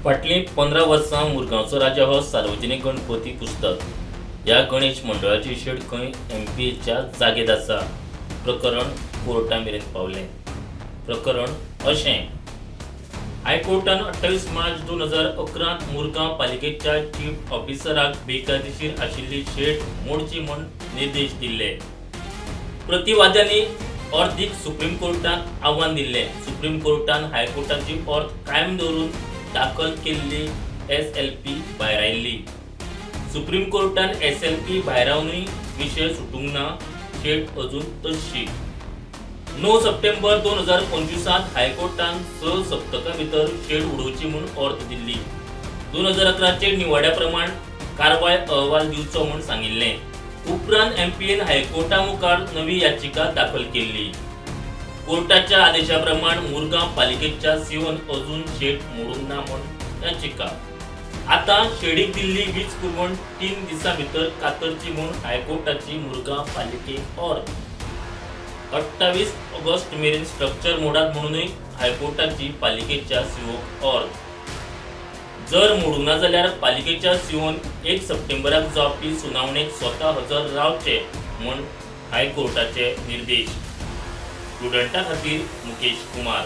फाटलीं 15 वर्सां मुरगांवचो राजा हो सार्वजनीक गणपती पुजतात. ह्या गणेश मंडळाची शेड खंय एमपीएच्या जागेत आसा. प्रकरण कोर्टा मेरेन पावलें. प्रकरण अशें, हायकोर्टान 28 मार्च 2011त मुरगांव पालिकेच्या चीफ ऑफिसराक बेकायदेशीर आशिल्ली शेड मोडची म्हूण निर्देश दिल्ले. प्रतिवाद्यांनी अर्दीक सुप्रीम कोर्टात आव्हान दिल्लें. सुप्रीम कोर्टान हायकोर्टाची ऑर्द कायम दवरून दाखल केल्ली एसएलपी भायरायल्ली. सुप्रीम कोर्टान एसएलपी भायरावनूय विशय सुटूंक ना. शेड अजून तशी. 9 सप्टेंबर 2025त हायकोर्टान 6 सप्तकां भितर शेड उडोवची म्हूण ऑर्द दिल्ली. 2011चे निवाड्या प्रमाण कारवाय अहवाल दिवचो म्हूण सांगिल्लें. उपरांत एमपीएन हायकोर्टा मुखार नवी याचिका दाखल केल्ली. कोर्टाच्या आदेशा प्रमाण मुरगांव पालिकेच्या सीओन अजून शेड मोडूंक ना म्हूण याचिका. आतां शेडीक दिल्ली वीज पुरवण 3 दिसां भितर कातरची म्हूण हायकोर्टाची मुरगांव पालिकेक ऑर्द. 28 ऑगस्ट मेरेन स्ट्रक्चर मोडात म्हणूनय हायकोर्टाची पालिकेच्या सीओक ऑर्द. जर मोडूंक ना जाल्यार पालिकेच्या सीओन 1 सप्टेंबराक जावपी सुनावणेक स्वता हजर रावचे म्हूण हायकोर्टाचे निर्देश. प्रुडंटा खातीर मुकेश कुमार.